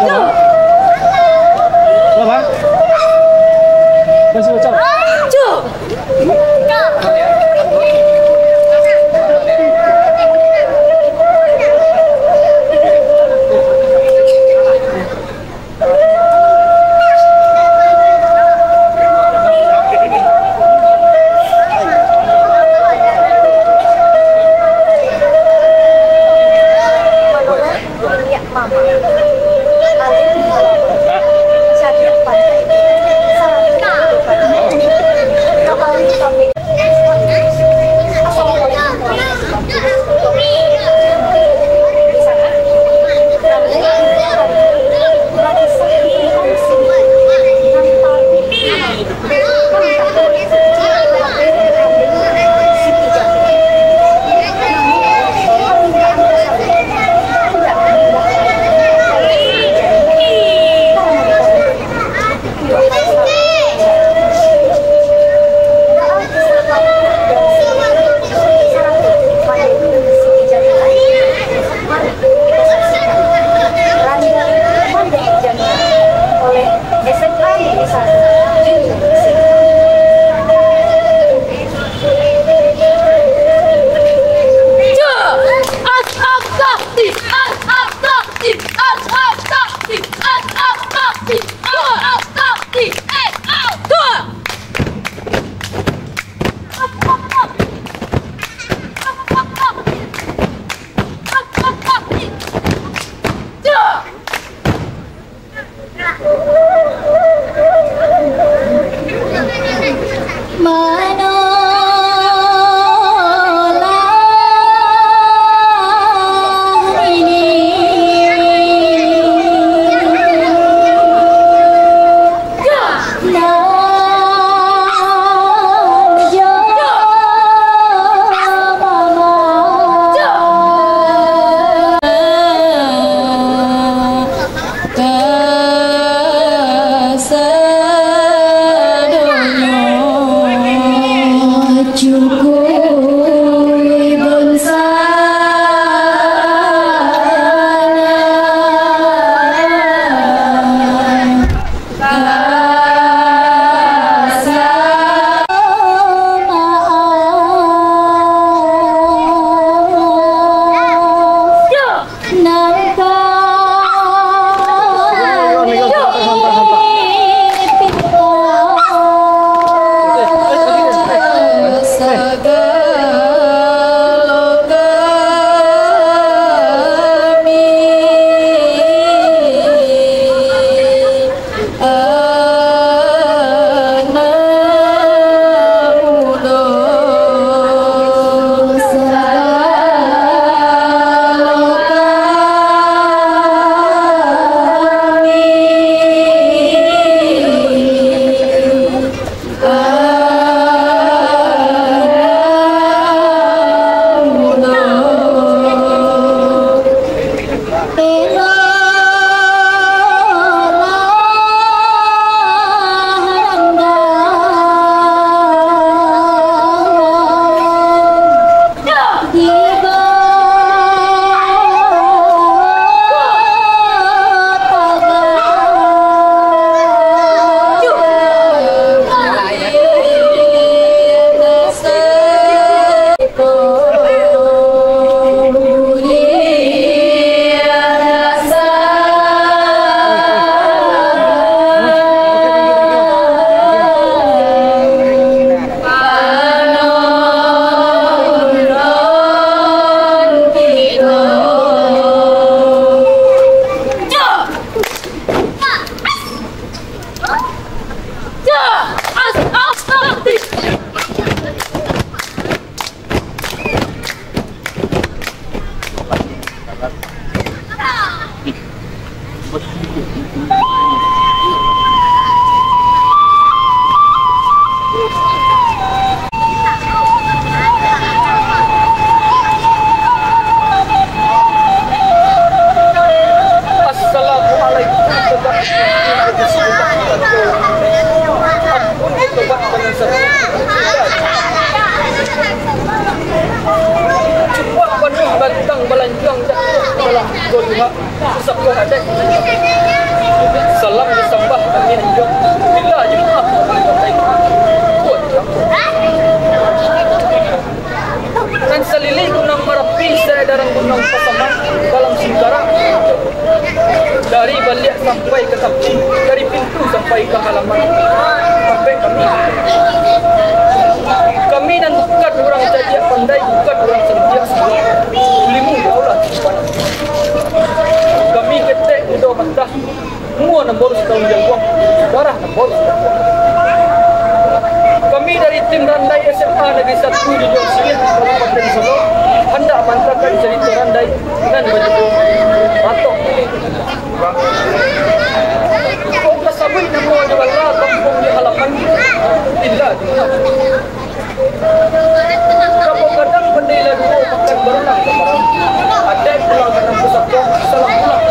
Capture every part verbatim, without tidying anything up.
Cuk. Cuk. Assalamualaikum warahmatullahi wabarakatuh. Ampun, tobat dengan salah. Cuma panuah bantang balanjuang jatuah dalam goluhak. Susah kau hadai. Sampai ka tapi, dari pintu sampai ka halaman. Sampai kami. Kami nan bukan urang cadiak pandai, bukan urang cadiak salah. Ilimu jauahlah simpan. Kami ketek mudo matah, umua nan baru satahun jaguang, darah nan baru satahun. Kami dari tim Randai S M A Negeri Satu Junjuang Siriah, Kabupaten Solok, handak maantakan carito Randai nan bajudul Batok Milik. Kok ka sabuik namo jo bala, kampuang jo halaman, ila di mana. Kabo gadang pandai lah duo, makan barunak ka parang. Adaik pulang ka nan pusako, salam pulang.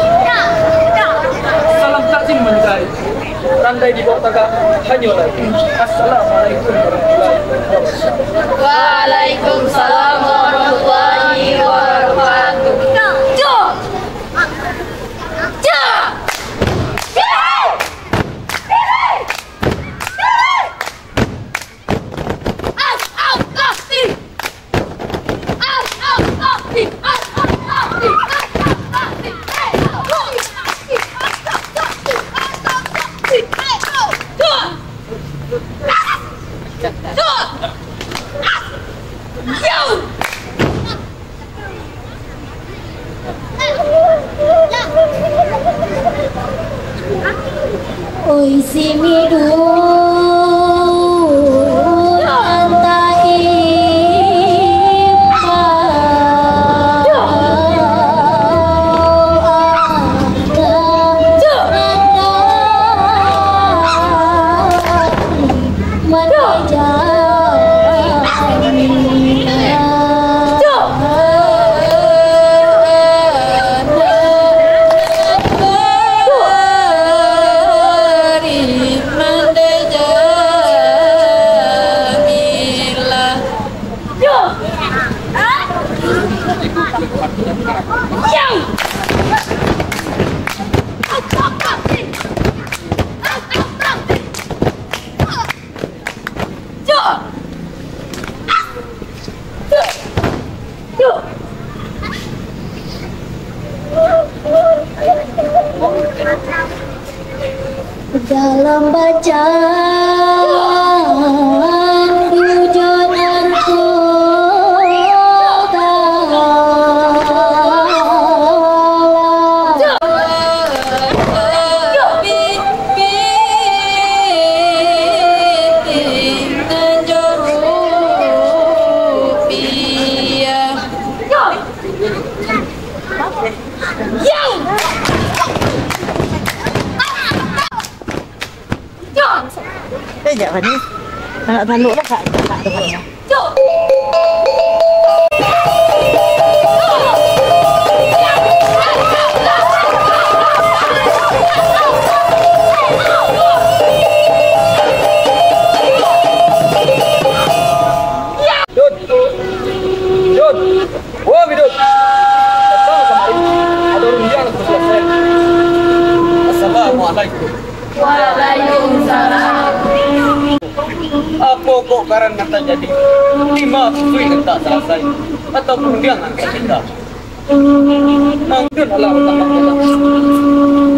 Salam takzim manjai. Randai di bawah tagak, hanyo lai. Assalamualaikum warahmatullahi wabarakatuh. Waalaikumsalam warahmatullahi wabarakatuh. Oi, si Midu, antai Dalam bacaan tujuh nan Eh, jak, Fani. Nak tanduk lah, Kak. Kak, tengok. Dun. Dun. Oh, Midun. Datang kamari. Ado rundiang nan kudo salasaian. Assalamualaikum. Waalaikumsalam. Apo kok karano tajadi? Di ma susuik nan tak salasai? Atau rundiang nan tak indah? Mangidun alah batambah-tambah.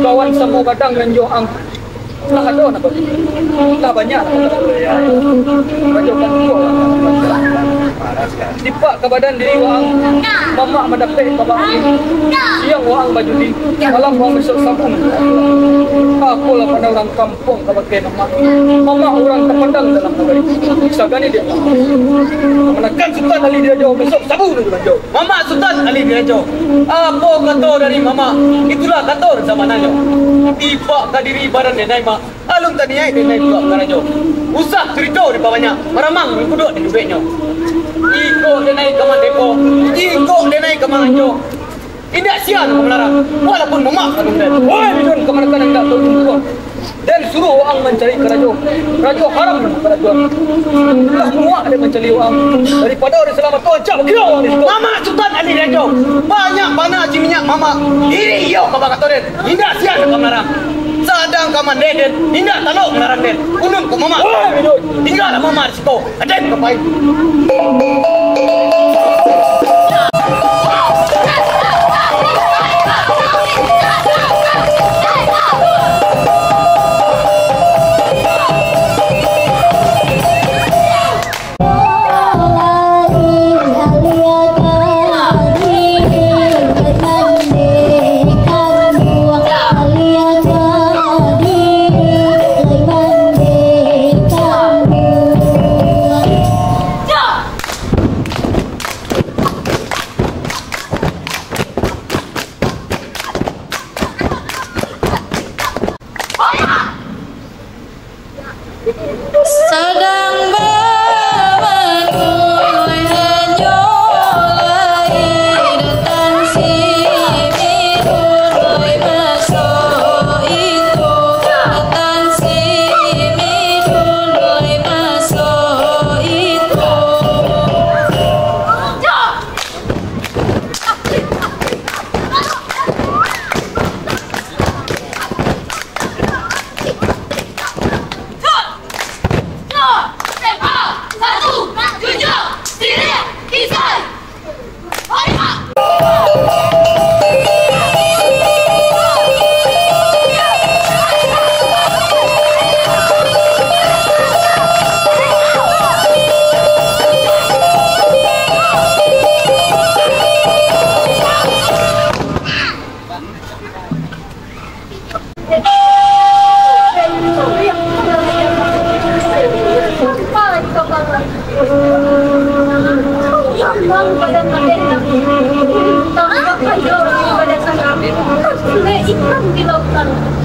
Kawan samo gadang nan jo ang. Lah ado nak bagi. Lah banyak nak bagi. Rajo kan kuat lah. Dipak ka badan diri waang. Mamak mandapek ka baang. Siang waang bajudi. Malam waang bisuak sabu. Apolah pandai urang kampuang ka bakeh mamak. Mamak urang tapandang dalam nagari. Sagani dek mamak. Kamanakan Sutan Ali Dirajo bisuak sabu nan dibanjau. Mamak Sutan Ali Dirajo, apo kato dari mamak, itulah kato nan sabananyo. Ibak ka diri badan denai mak, alun taniaik denai buek karajo. Usah curito dipabanyak, maramang mangkuduak di duduaknyo. Iko denai ka mandepo, iko denai ka manganjo. Indak sia nan ka malarang, walaupun mamak ka nundai. Woi, Midun, kamanakan indak tahu tumpuan. Den suruah waang mancari karajo. Karajo haram nan karajoan. Lah muak den mancari waang. Daripado den salamaik tu, ancak bakiro waang di situ. Mamak Sutan Ali Rajo, banyak bana ciminyak mamak. Iri iyo ka bakato den. Indak sia nan ka malarang. Sadang ka mandeh den, indak talok malarang den. Unun ko mamak. Woi, Midun. Tinggalah mamak di siko. Aden ka pai.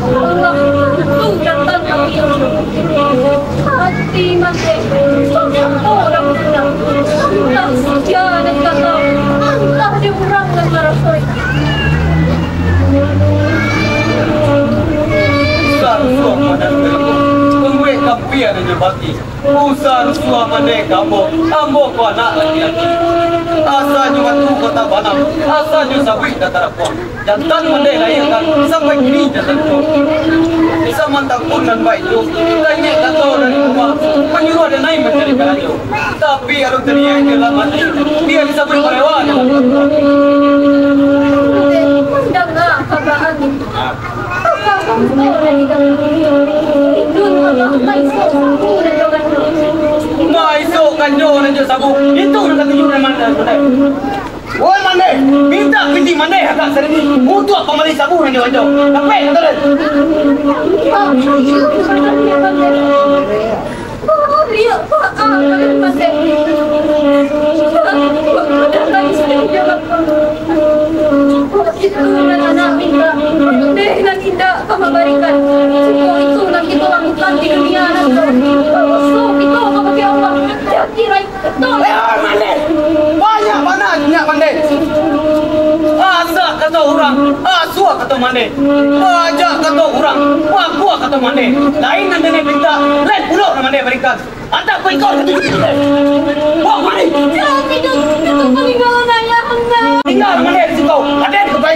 Allah, untuang jantan kami. Hati mati, sosok urang punah. Antah saja nan gagal, antah dek urang nan marasoi. Sarusuah padan kalian, pembuek kampia nan nyo bati. Usah rusuah mandeh ka ambo, ambo ko anak laki-laki. Asanyo batu kota banam, asanyo sabuik datarak puang. Jantan mandeh lahia kan, sampai kini jantan tuo. Samantang pun nan baitu, taingek kato dari rumah, manyuruah denai mancari karajo. Tapi alun taniaik di dalam ati, dia disabuik parewa. Mandanga kabaan. Maisok kanjo nan jo sabu, itu nan katuju nan mandeh. Woi mandeh, mintak pitih mandeh agak sadini, untuak pambali sabu nan jo kanjo. Dapek, kato den. Liak, Pak, ah, kalian pasal. Pak, Pak, Pak, Pak, Pak, Pak, Pak, itu nan anak minta. Deh, nan indak ka mambarikan. Cuma itu nan kito lakukan di dunia nan ko. Musuh kito ka bagi Allah. Jadi, rai, betul. Eh, oi, mandeh! Banyak bana nyo mandeh. Asak kato urang, asuah kato mandeh. Bajak kato urang, bakuah kato mandeh. Lain nan denai pintak, lain pulo nan mandeh barikan. Antah ko iko ka tuju tu, eh. Bawa mari. Jangan, itu, itu paninggalan ayah, Nak. Tinggal mandeh di situ. Aden ka pai.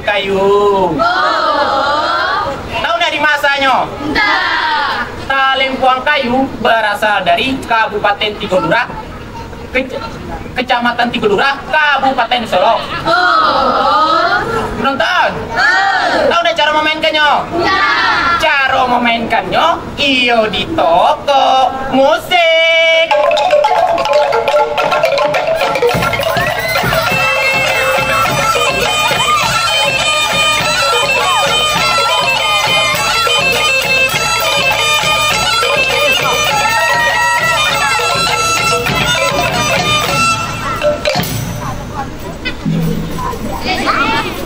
Kayu. Tahu dari masanya? Talimpuang Kayu berasal dari Kabupaten Tigo Lurah, Kec-, Kecamatan Tigo Lurah, Kabupaten Solok. Oh. Penonton, tahu ndak cara memainkannya? Ndak. Cara memainkannya, iyo di toko musik.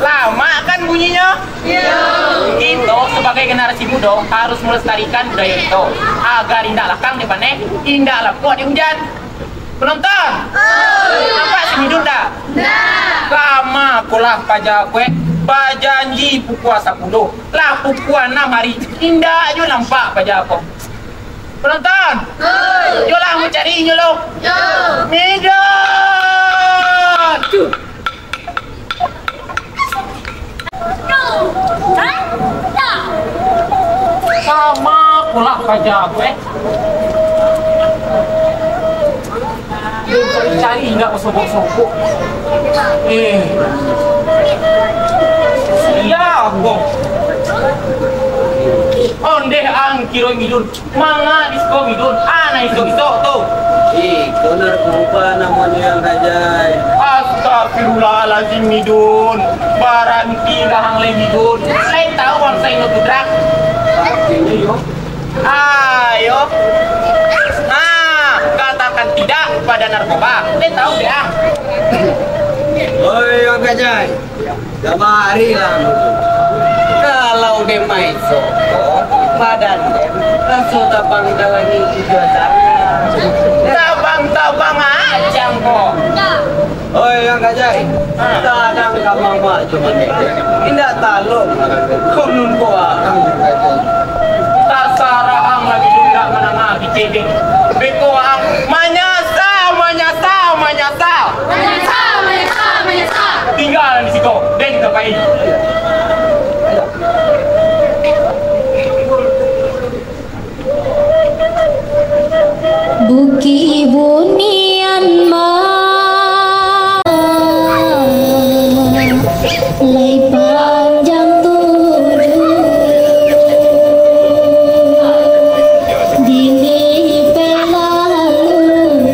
Lamak kan bunyinya? Iyo. Kito sabagai generasi mudo harus melestarikan budaya kito, agar indak lakang dek paneh, indak lapuak dek ujan. Penonton, nampak si Midun ndak? Ndak. Kama ko lah paja ko, eh, bajanji pukua sapuluah, lah pukua anam hari, indak juo nampak paja ko. Penonton, yolah, mancari inyo lo. Yo. Midun! Lama pulo paja ko, eh. Cari indak basobok-sobok. Eh. Sia ko? Ondeh ang kiro Midun. Manga di siko Midun? Ah, nan isok-isok tu. Ih, ko narkoba namonyo, Yang Kajai. Astagfirullahalazim, Midun. Baranti dah ang lai, Midun. Lai tahu ang saino tu, Drak? Artinyo, yo. Ayo. Ah, katakan tidak pada narkoba. Lai tahu dek ang? Oi, Yang Kajai. Kamari lah. Kalau den maiso, badan den raso tabang ka langik tujuah tangah. Tabang-tabang aja ko. Oi, Yang Kajai, sadang ka mamak jo mande. Indak talok, konon ko ang. Tasarah ang lagi tu indak manangah kecek den. Beko ang manyasal, manyasal, manyasal. Manyasal, manyasal, manyasal. Tingga di siko, den ka pai. Bukik bunian ma, lai panjang tujuah. Dilipeh lalu,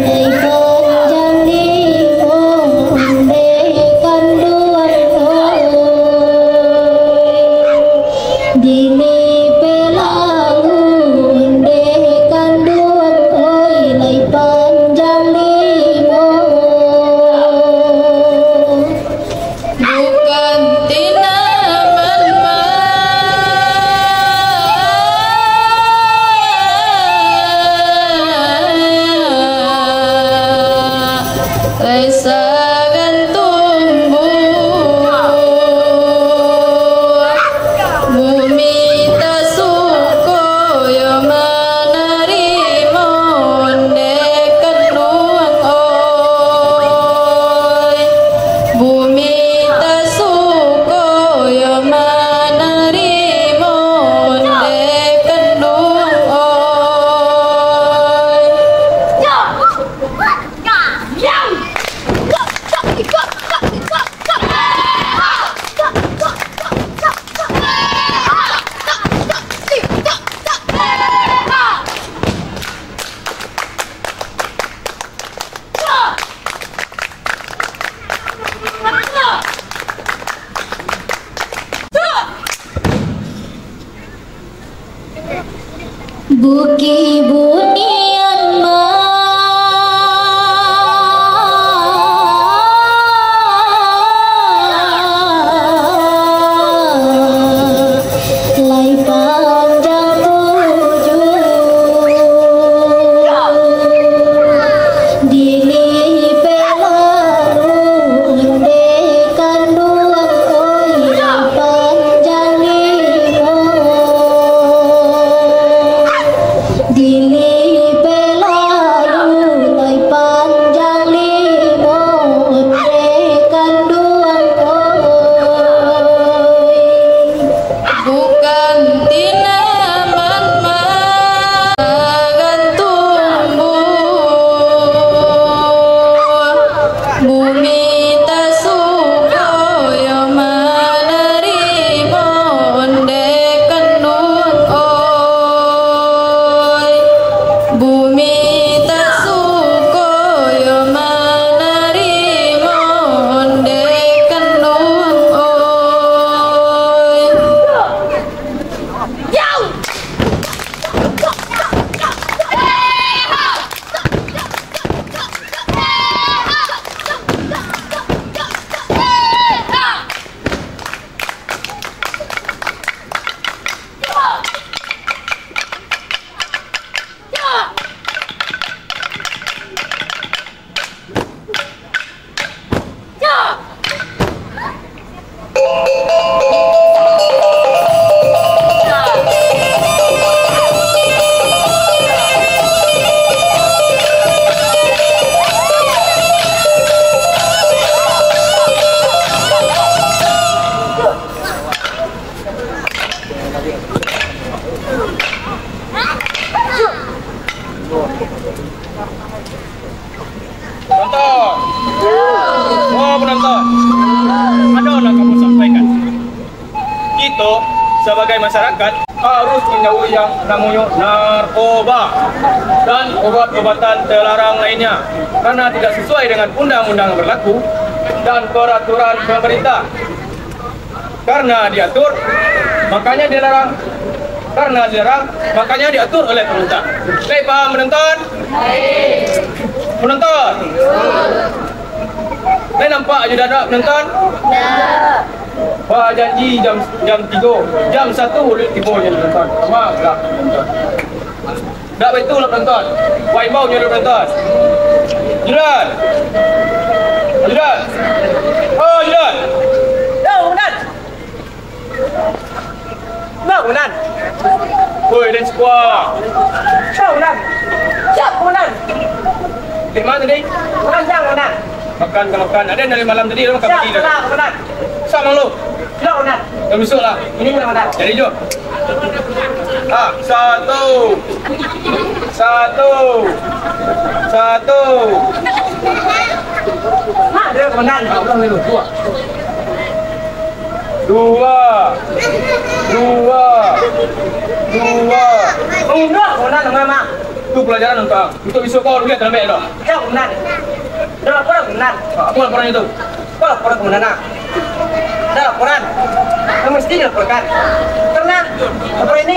lai panjang limo, ondeh kanduang, oi. Dilipeh lalu, ondeh kanduang, oi, lai panjang limo. Bukan tanaman ma, lai sagan tumbuah. Bumi tasuko yo manarimo, ondeh kanduang, oi. Bumi tasuko yo manarimo, ondeh kanduang, oi. Bukik bunian ma, lai panjang tujuah. Dilipeh lalu, ondeh kanduang, oi, panjang limo. Dili- Sabagai masyarakat, harus manjauhi yang namonyo narkoba dan obat-obatan terlarang lainnya, karena tidak sesuai dengan undang-undang berlaku dan peraturan pemerintah. Karena diatur, makanya dilarang. Karena dilarang, makanya diatur oleh pemerintah. Baik, paham, penonton? Penonton? Lai nampak jo dah penonton? Bajanji jam, jam tigo, jam satu ulun tibo jo penonton. Sama lah penonton. Dak baitu lah penonton. Wak imbau nyo lah penonton. Jiran. Jiran. Oh, Jiran. Yo, Komandan. Yo, Komandan. Woi, den sikuah. Yo, Komandan. Siap, Komandan. Di mana tadi? Makan siang, Komandan. Makan ka makan. Ado dari malam tadi, makan Siap, pagi dah. Komandan, Komandan. Sama lu. Siap, Komandan. Dah besok lah. Ini Komandan. Jadi, jom. Ah, satu. Satu. Satu. Nah, dia Komandan. Ah, ulang dulu. Dua. Dua. Dua. Dua. Komandan, Komandan, Komandan. Tu pelajaran untuk, untuk besok kau lihat dalam baik dah. Siap, Komandan. Dah laporan, Komandan. Ah, apa laporan itu? Kau laporan, Komandan, ah. Dah laporan. Yang mesti dilaporkan. Karena laporan ini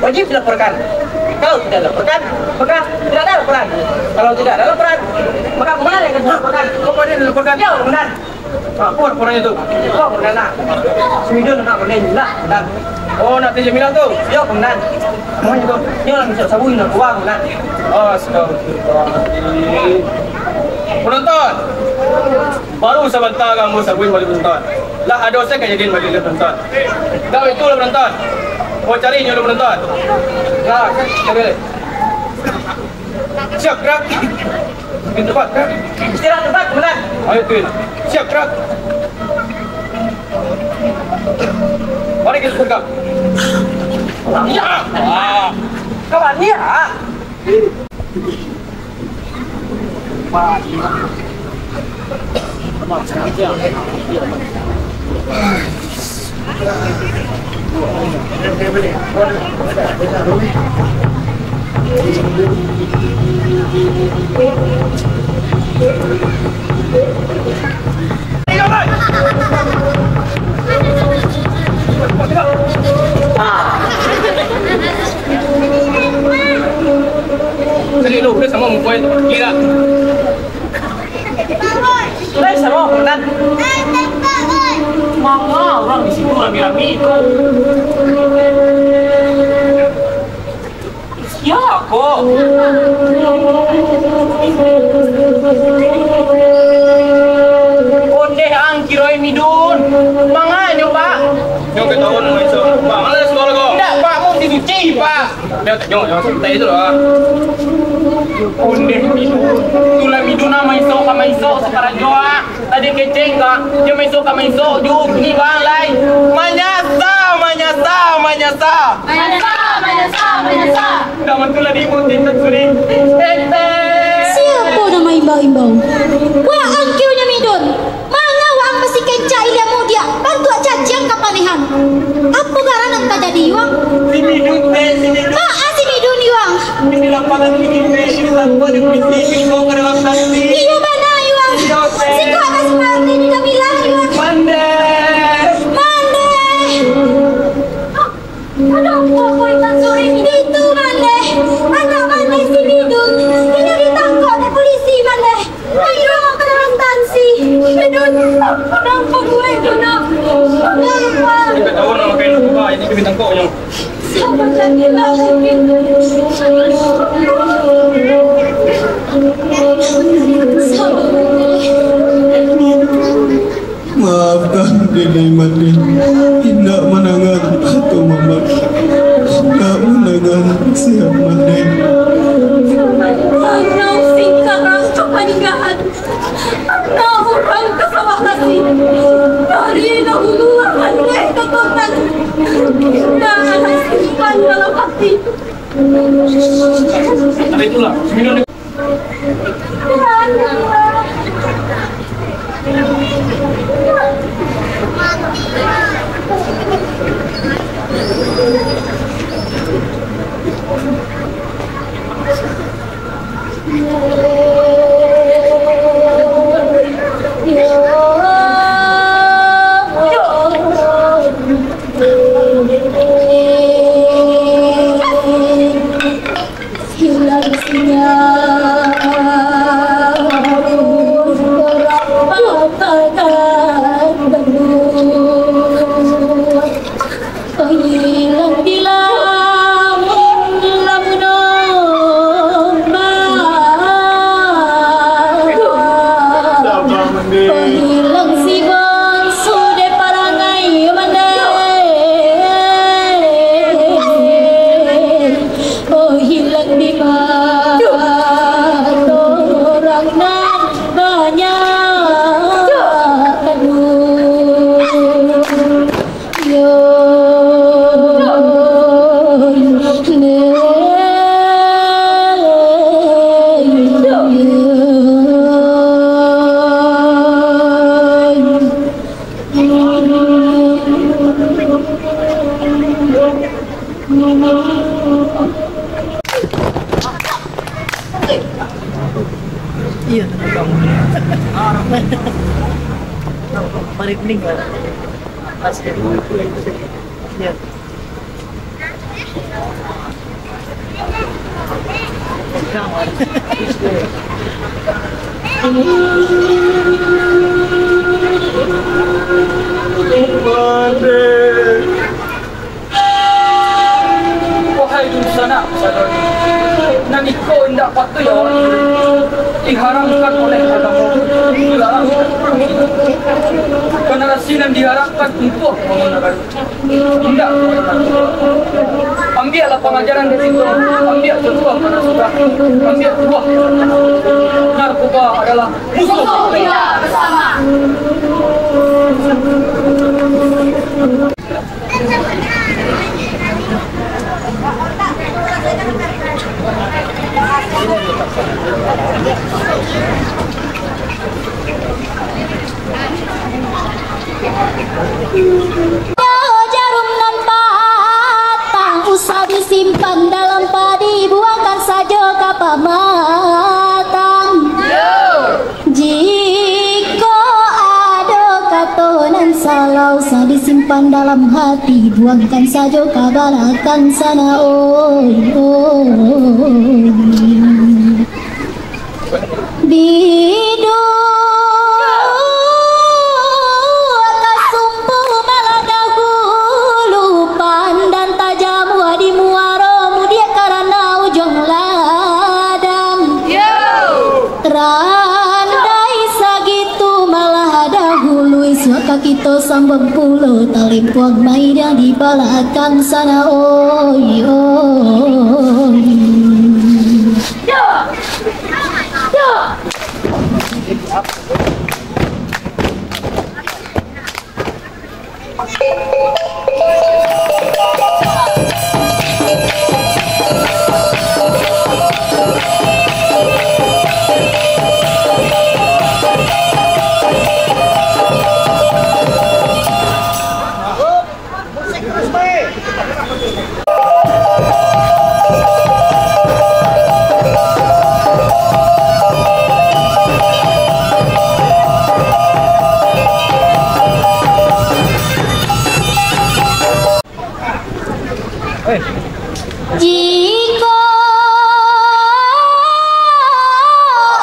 wajib dilaporkan. Kalau tidak dilaporkan, maka tidak ada laporan. Kalau tidak ada laporan, maka Komandan yang akan dilaporkan. Kau pada dilaporkan? Ya, Komandan. Ah, apa laporan itu? Kau, Komandan, ah. Si Midun nak Komandan lah, Komandan. Oh, nak Teh Jamilah tu? Ya, Komandan. Namanya tu. Dia orang minta sabu, nak keluar, Komandan. Astagfirullahaladzim. Penonton! Baru sabanta ka ambo sabuik baliak penonton. Lah ado se kajadian baliak penonton. Dak baitu lah penonton. Ambo cari nyo dulu penonton. Lah, cari. Siap, gerak. Di tempat, gerak. Istirahat tempat, Komandan. Ayo, Tin. Siap, gerak. Mari kita tegak. Ya. Ah. Kawan, ya. Tadi tu, udah sama muka itu, gila. Udah sama, Komandan. Manga urang di situ rami-rami tu. Sia ko? Ondeh ang kironyo Midun. Manganyo, Pak? Nyo ketahuan maiso. Pak, mana sekolah ko? Indak, Pak, mun disuci, Pak. Nyo, nyo, nyo, santai tu lah. Ondeh Midun. Tulah Midun ah, maiso ka maiso, sukarajo ah. Tadi kecek ka, jo maiso ka maiso, jo ni bang lai. Manyasa, manyasa, manyasa. Manyasa, manyasa, manyasa. Dah mantulah di imut tintan suri. Tete. Siapo nan maimbau-imbau? Waang kironyo Midun. Manga waang masih kencak ilia mudiak, bantuak caciang kapanehan. Apo garang nan tajadi, Yuang? Si Midun, teh, si Midun. Haa, si Midun, Yuang. Di lapangan ini, teh, si Midun, di pintu, di pintu, ke dalam hati. Iyo bana, Yuang. Iyo, teh. Siko ka si Martin, di Kamila, Yuang. Mandeh. Mandeh. Aduh, apo intan sore ni? Itu, Mandeh. Anak Mandeh si Midun. Inyo ditangkok dek polisi, Mandeh. Ayo, ka dalam tansi. Midun, kenapa gue kena? Kenapa? Kita tahu nak makan apa, ini kami tangkoknya. Sabar, Mandeh. Sabar, Mandeh. Maafkan diri Mandeh, indak mandanga atau mamak, indak mandanga nasihat Mandeh. Anau singkarang kapaninggahan, anau urang ka sawah tasi. Dari dahulu Mandeh katokan, indak alah simpan dalam hati. Ada itulah, sembilan. Iya, tenang. Parit kuning lah. Pas ya. Iya. Wahai dunsanak sadonyo, nan iko indak patuik awak diharamkan oleh agamo, dilarang. Generasi nan diharamkan untuak bangun nagari. Indak. Ambiaklah pangajaran dari situ. Ambiak contoh pada sudah. Ambiak buah. Narkoba adalah musuh kita bersama. Jarum nan patang, usah disimpan dalam padi, buangkan sajo ka pamatang. Jikok ado kato nan salah, usah disimpan dalam hati, buangkan sajo ka balakang sana, oi, oi. Biduak ka sumpu malah dahulu, pandan tajam di muaro, mudiak karano ujuang ladang. Randai sagitu malah dahulu, isuak ka kito sambuang pulo, talimpuang mairiang di balakang sana, oi, oi. Jikok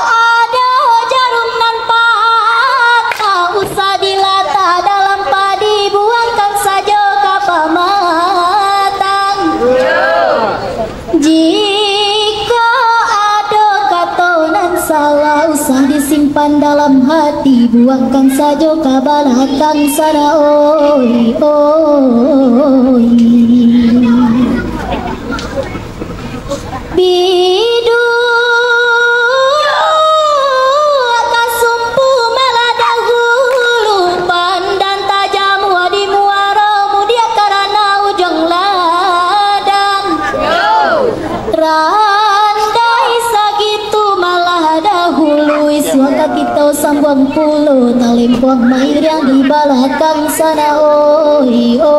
ado jarum nan patah, usah dilatak dalam padi, buangkan sajo ka pamatang. Jikok ado kato nan salah, usah disimpan dalam hati, buangkan sajo ka balakang sana, oi, oi. Biduak ka sumpu malah dahulu, pandan tajam di muaro, mudiak karano ujuang ladang. Randai sagitu malah dahulu, isuak ka kito sambuang pulo, talimpuang mairiang di balakang sana, oi, oi.